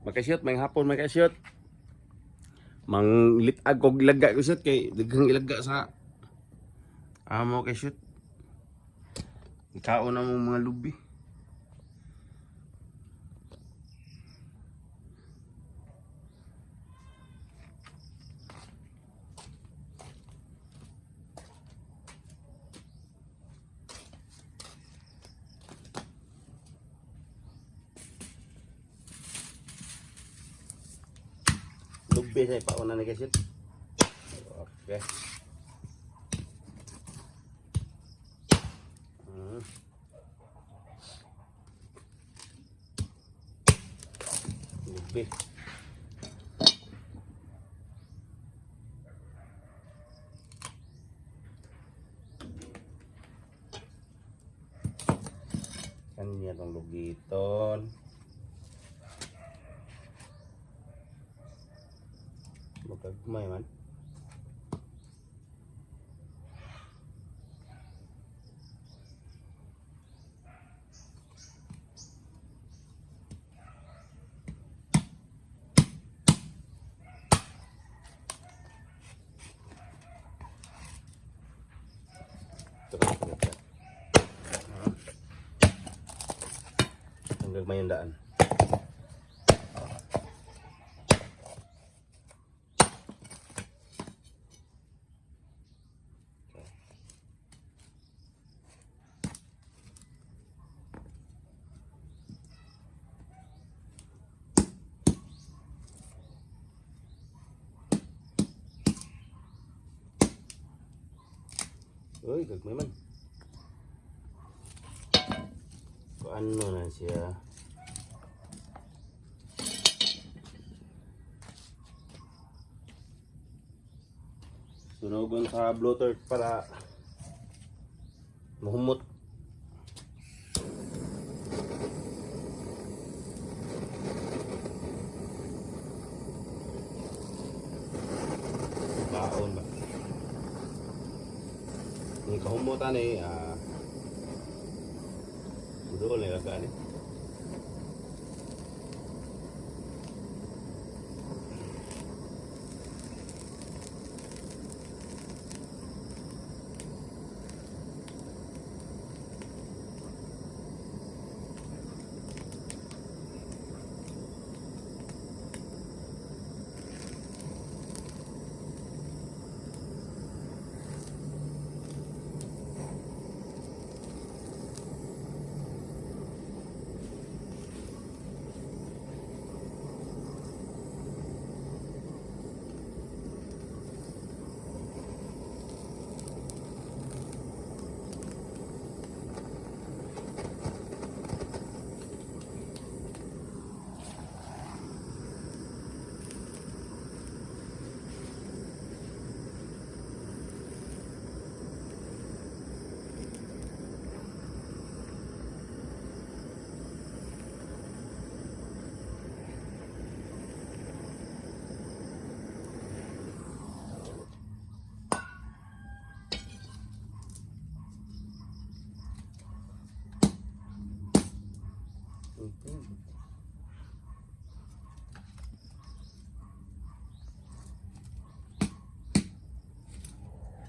Makashoot, may hapon makashoot. Mang litag og ilaga ko shoot kay daghang ilaga sa amo kay shoot. Kaon na mong mga lubi. Lubi sa ipauna ni kay shoot. Okay. Lubi. Kanya tong lugiton. Magkagmay man. Ito ka, ito ka. Ang gagmay yung daan. Uy, gagmay man. Kung ano na siya. Sunogon sa blotter para mahumot. Baon ba? Ang kahumutan eh, doon lang ilagaan eh.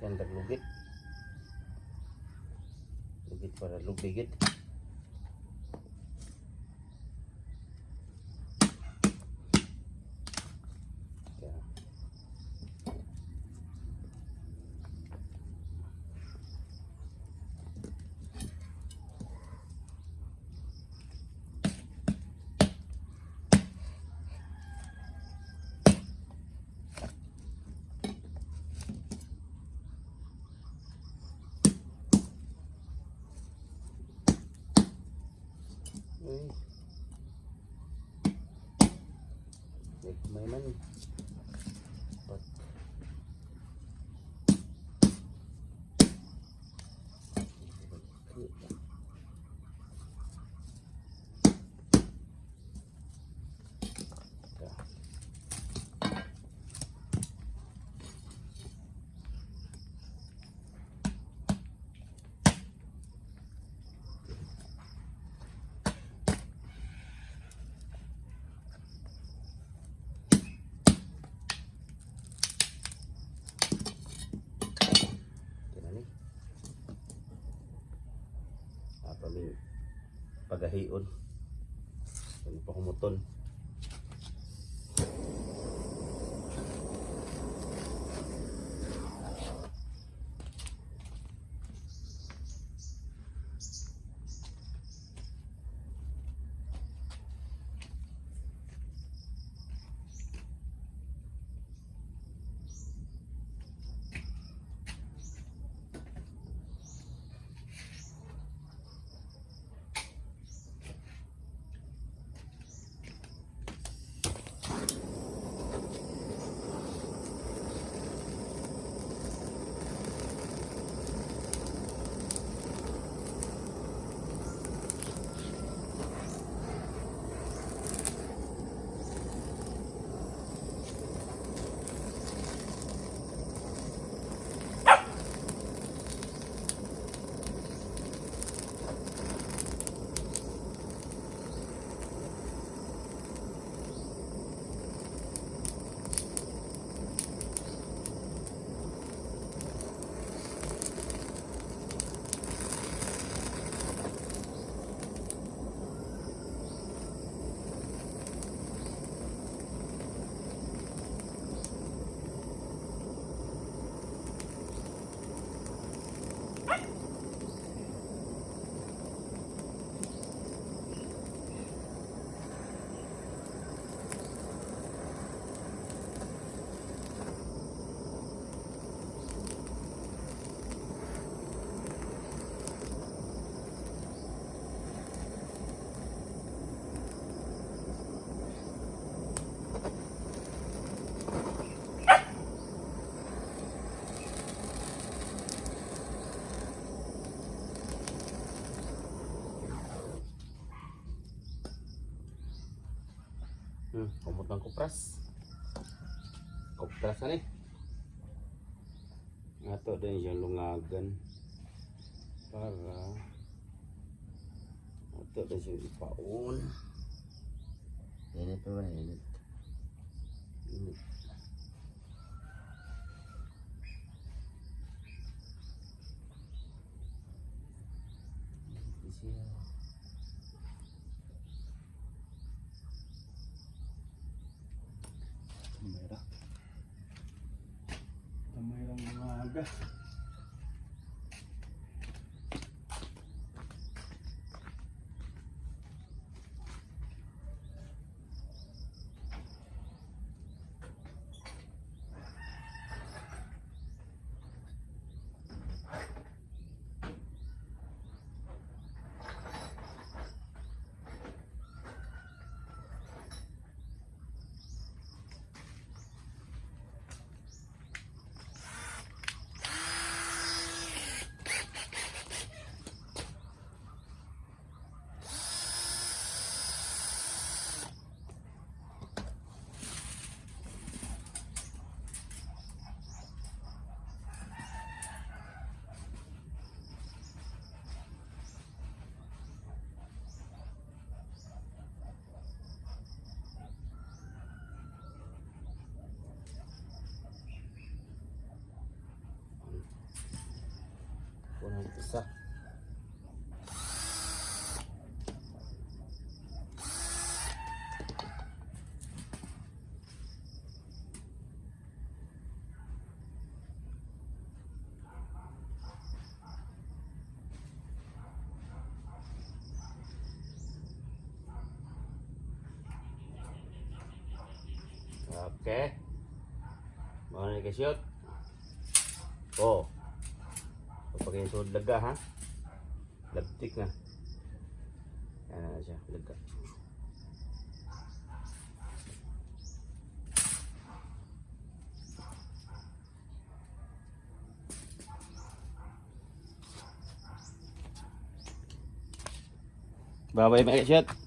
Yan, taglugit. Lugit para lubigit. Kaya. Uy. Nagmay man. Pat. Pagahion. Ano pa kumuton. Kumot ng kupras. Kupras na ni. Ato din siyang lungagan. Para ato din siyang ipaon. Init pa ba? Init. Init. Init siya. Kamera. Kamera mga aga. Unang isa. Okay. Mga na kasiyot. Oh. Kapag yung sud laga ha. Labtik na. Yan na siya, laga. Bye bye mga kasiyot.